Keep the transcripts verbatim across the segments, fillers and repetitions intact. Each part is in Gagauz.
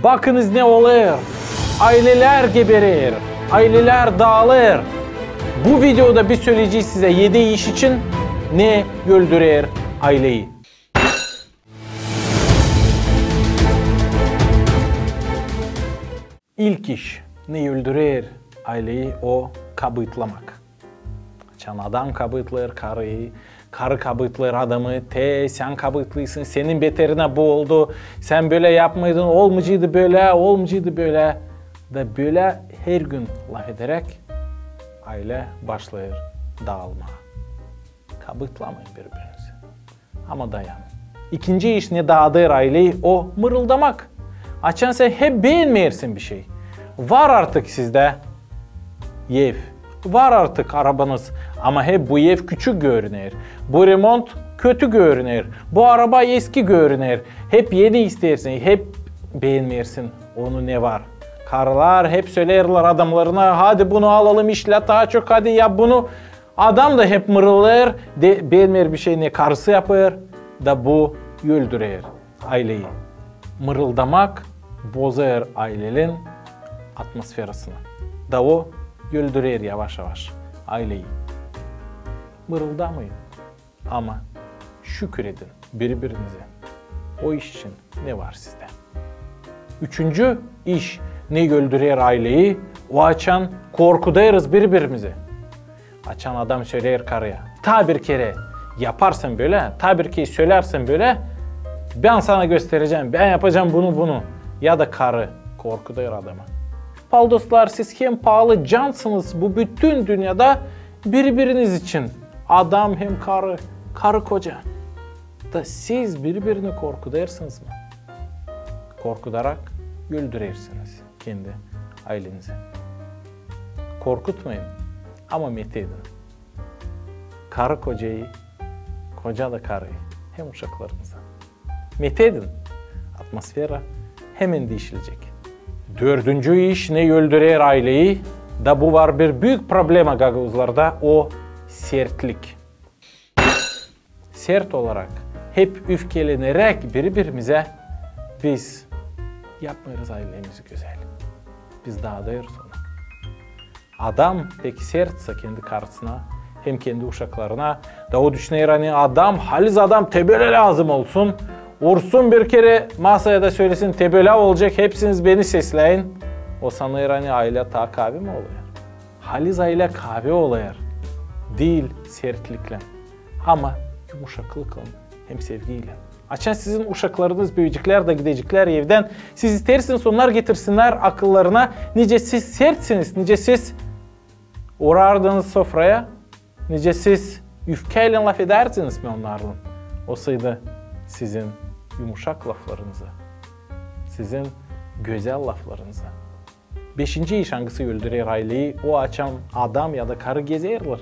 Bakınız ne olêr. Aylelär geberer. Aylelär daalêr. Bu videoda biz söleyecez sizä edi iş için, ne öldürer ayleyi. İlk iş, ne öldürer ayleyi, o kabıtlamak. Açan adam kabıtlêêr karıyı, karı kabıtlêêr adamı, te sän kabıtlıysın, senin beterinä bu oldu, sän bölä yapmaydın, olmayaceydı bölä, olmayaceydı bölä. Da bölä hergün lafederäk aylä başlêêr daalmaa. Kabıtlamayın biri-birinizi. Ama dayanın. İkinci iş, ne daadêr ayleyi, o mırıldamak. Açan sän hep beenmeersin bir şey. Var artık sizdä ev, var artık arabanız, ama hep bu ev küçük görüner, bu remont kötü görüner, bu araba eski görüner. Hep eni isteersin, hep beenmeersin onu, ne var. Karılar hep söleerlär adamlarına: "Hadi bunu alalım, işlä taa çok, hadi yap bunu." Adam da hep mırıldêêr, da beenmeer bir şey, ne karısı yapêr, da bu öldürer ayleyi. Mırıldamak bozêr aylelän atmosferasını. Da o öldürer yavaş-yavaş ayleyi. Mırıldamayın, ama şükür edin biri-birinizä o iş için, ne var sizdä. Üçüncü iş, ne öldürer ayleyi, o açan korkudêrız biri-birimizi. Açan adam söleer karıya: "Taa bir kerä yaparsan bölä, taa bir kerä sölärsen bölä, bän sana gösterecäm, bän yapacam bunu, bunu." Ya da karı korkudêr adamı. Pal, dostlar, siz hem paalı cansınız bu bütün dünnedä biri-biriniz için. Adam hem karı, karı-koca. Da siz biri-birini korkudêrsınız mı? Korkudarak öldürersiniz kendi aylenizi. Korkutmayın, ama metedin karı-kocayı, koca da karıyı, hem uşaklarınızı. Metedin, atmosfera hemen diişilecek. Dördüncü iş, ne öldürer ayleyi, da bu var bir büük problema gagauzlarda, o sertlik. Sert olarak, hep üfkeleneräk biri-birimizä biz yapmêêrız aylemizi gözäl. Biz daadêrız onu. Adam pek sertsä kendi karısına hem kendi uşaklarına, da o düşüner, ani adam, haliz adam te bölä lääzım olsun, ursun bir kerä masaya da sölesin: "Te bölä olacek, hepsiniz beni sesläyin." O sanêr, ani aylä taa kaavi mi olêr? Haliz aylä kaavi olêr, diil sertliklän, ama yumuşaklıklan hem sevgiylän. Açan sizin uşaklarınız büüyeceklär da gideceklär evdän, siz isteersiniz, onnar getirsinnär akıllarına, nicä siz sertsiniz, nicä siz urardınız sofraya, nicä siz üfkäylän lafedärdiniz mi onnarlan, olsaydı sizin yumuşak laflarınızı, sizin gözäl laflarınızı. Beşinci iş, angısı öldürer ayleyi, o açan adam ya da karı gezerlär.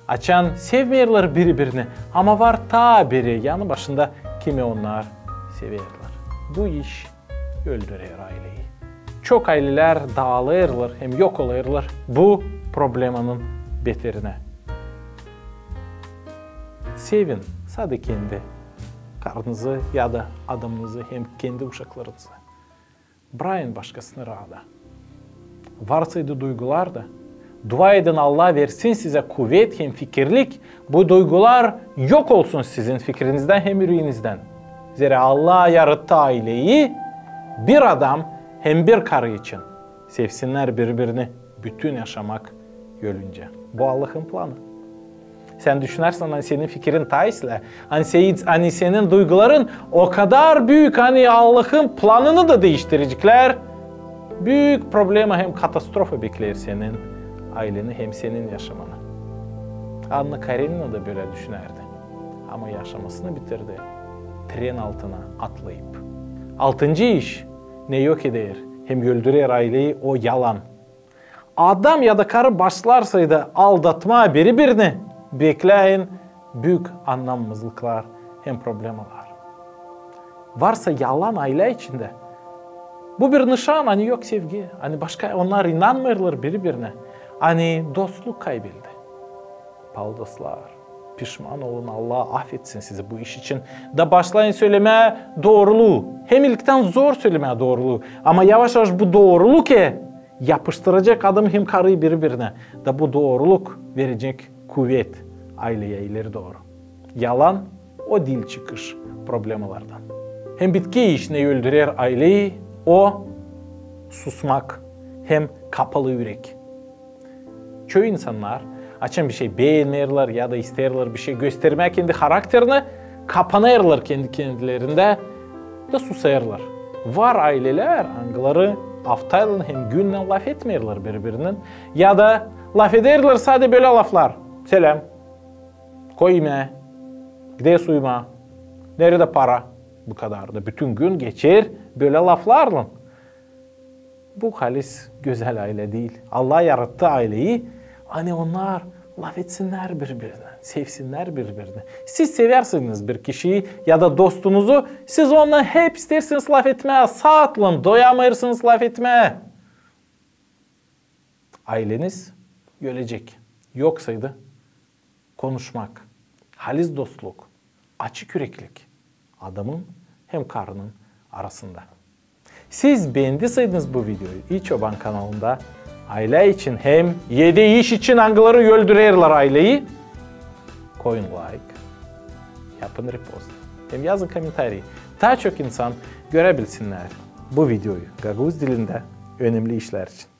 Açan sevmeerlär biri-birini, ama var taa biri yanı başında, kimi onnar severlär. Bu iş öldürer ayleyi. Çok aylelär daalêrlar hem yok olêrlar bu problemanın beterinä. Sevin sade kendi karınızı ya da adamınızı hem kendi uşaklarınızı. Brakın başkasını raada. Varsaydı duygular da, dua edin, Allah versin sizä kuvet hem fikirlik, bu duygular yok olsun sizin fikrinizdän hem üreenizdän. Zerä Allah yarattı ayleyi, bir adam hem bir karı için. Sevsinnär biri-birini bütün yaşamak yölüncä. Bu Allahın planı. Sän düşünärsin, ani senin fikirin taa islää, ani se-, ani senin duyguların o kadar büük, ani Allahın planını da diiştireceklär. Büük problema hem katastrofa bekleer senin ayleni hem senin yaşamanı. Anna Karenina da bölä düşünärdi. Ama yaşamasını bitirdi tren altına atlayıp. Altıncı iş, ne yok eder hem öldürer ayleyi, o yalan. Adam ya da karı başlarsaydı aldatmaa biri-birini, bekläyin büük annanmazlıklar hem problemalar. Varsa yalan aylä içindä, bu bir nışan, ani yok sevgi, ani başka onnar inanmêêrlar biri-birinä, ani dostluk kaybedildi. Paalı dostlar, Pişman olun, Allah afetsin sizi bu iş için. Da başlayın sölemää dooruluu. Hem ilktän zor sölemää dooruluu. Ama yavaş-yavaş bu dooruluk e yapıştıracek adamı hem karıyı biri-birinä. Da bu dooruluk verecek kuvet ayleyä ileri dooru. Yalan, o diil çıkış problemalardan. Hem bitki iş ne öldürer ayleyi, o susmak hem kapalı ürek. Çoyu insannar, açan bişey beenmeerlär ya da isteerlär bişey göstermää kendi harakterini, kapanêrlar kendi-kendilerindä da susêrlar. Var aylelär, angıları aftaylan hem günnän lafetmeerlär biri-birinnän ya da lafederlär sade bölä laflar: seläm, koy imää, gideriz uyumaa, neredä para? Bu kadar da bütün gün geçer bölä laflarlan. Bu halis gözäl aylä diil. Allah yarattı ayleyi, ani onnar lafetsinnär biri-birinä, sevsinnär biri-birini. Siz seversiniz bir kişiyi ya da dostunuzu, siz onunnan hep isteersiniz lafetmää, saatlan doyamêêrsınız lafetmää. Ayleniz ölecek. Yoksaydı konuşmak, halis dostluk, açık üreklik adamın hem karının arasında. Siz beendiseydiniz bu videoyu İ Çoban kanalında aylä için hem edi iş için, angıları öldürerlär ayleyi, koyun layk, yapın repost hem yazın komentariy. Taa çok insan göräbilsinnär bu videoyu gagauz dilindä önemli işlär için.